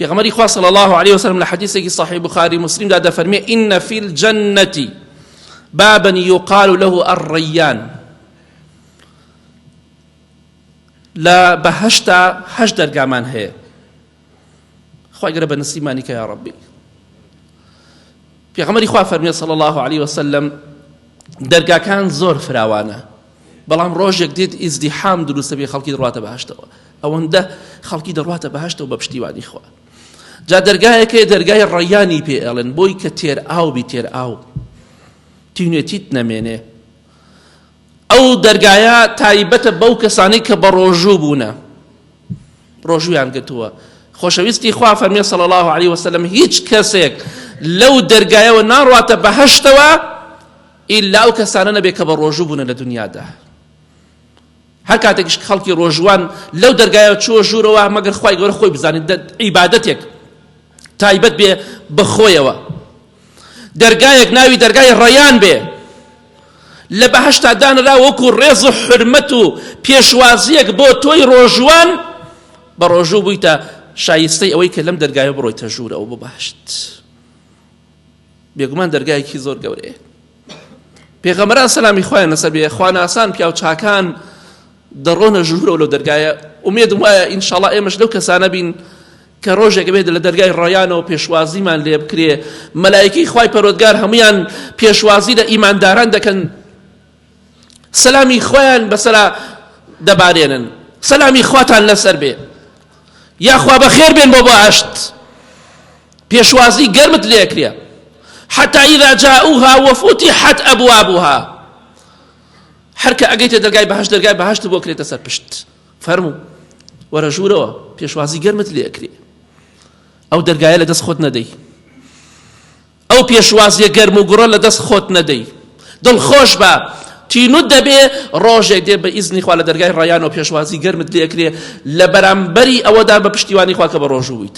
پێغەمبەری خوا صلی الله علیه وسلم لە حەدیثێکی صحیح بخاری مسلمدا دەفەرمێ إن في الجنة بابا يقال له الريان لە بەهەشتا هەشت دەرگامان هەیە خوای گەورە بە نسیمانی کە یا ڕەبی پێغەمبەری خوا فەرمیێ صلی الله علیه وسلم دەرگاکان زۆر فراوانە بەڵام ڕۆژێک دێت ئیزدیحام دروستە بێ خەڵکی دەڕواتە بەهشتەوە ئەوەندە خەڵکی دەڕواتە بەهشتەوە بە پشتیوانی خوا جا دەرگایەکەی دەرگای ڕەیانی پێ ئەڵێن بۆی کە تێر ئاو بی تێر ئاو تینێتیت نەمێنێ ئەو دەرگایە تایبەتە بەو کەسانەی کە بە ڕۆژوو بوونە ڕۆژوویان گرتووە خۆشەویستی خوا فەرمی صلی الله علیه وسلم هیچ کەسێک لەو دەرگایەوە ناڕواتە بەهەشتەوە ئیلا ئەو کەسانە نەبێت کە بە ڕۆژوو بوونە لە دنیادا هەر کاتێکیش خەڵکی ڕۆژوان لەو دەرگایەوە چووە ژوورەوە مەگەر خوای گەورە خۆی بزانێت عیبادەتێک تایبەت بێ بەخۆیەوە دەرگایەک ناوی دەرگای ڕەیان بێ لە بەهەشتا دانرا وەکو ڕێز و حرمەت و پێشوازیەک بۆ تۆی ڕۆژوان بە ڕۆژوو بوویتە شایستەی ئەوەی کە لەم دەرگایە بڕۆیتە ژوورەوە بۆ بەهەشت بێگومان دەرگایەکی زۆر گەورەیە پێغەمبەران سەلامی خوایان لەسەر بێ خواناسان پیاو چاکان دەڕۆنە ژوورەوە لەو دەرگایە ئومێدم وایە ئینشاڵا ئێمەش لەو کەسانە بین کە ڕۆژێک بێت لە دەرگای ڕایانەوە پێشوازیمان لێ بکرێ مەلایکی خوای پەرۆدگار هەمویان پێشوازی لە ئیمانداران دەکەن سەلامی خۆیان بەسەرا دەبارێنن سەلامی خواتان لەسەر بێ یاخوا بەخێر بێن بۆ بەهەشت پێشوازی گەرمت لێکرێ حتى إذا جاءوها وفتحت أبوابها هەر کە ئەگەیتە دەرگای بەهەشت دەرگای بەهەشت بۆ کرێتە سەر پشت فەرموو وەرە ژوورەوە پێشوازی گەرمت لێ ئەکرێ ئەو دەرگایە لە دەست خۆت نەدەی ئەو پێشوازیە گەرم و گوڕە لە دەست خۆت نەدەی دڵخۆش بە تینوت دەبێ ڕۆژێک دێ بە ئیزنی خوا لە دەرگای ڕایانەوە پێشوازی گەرمت لێ ئەکرێ لە بەرامبەری ئەوەدا بە پشتیوانی خوا کە بە ڕۆژوو بوویت.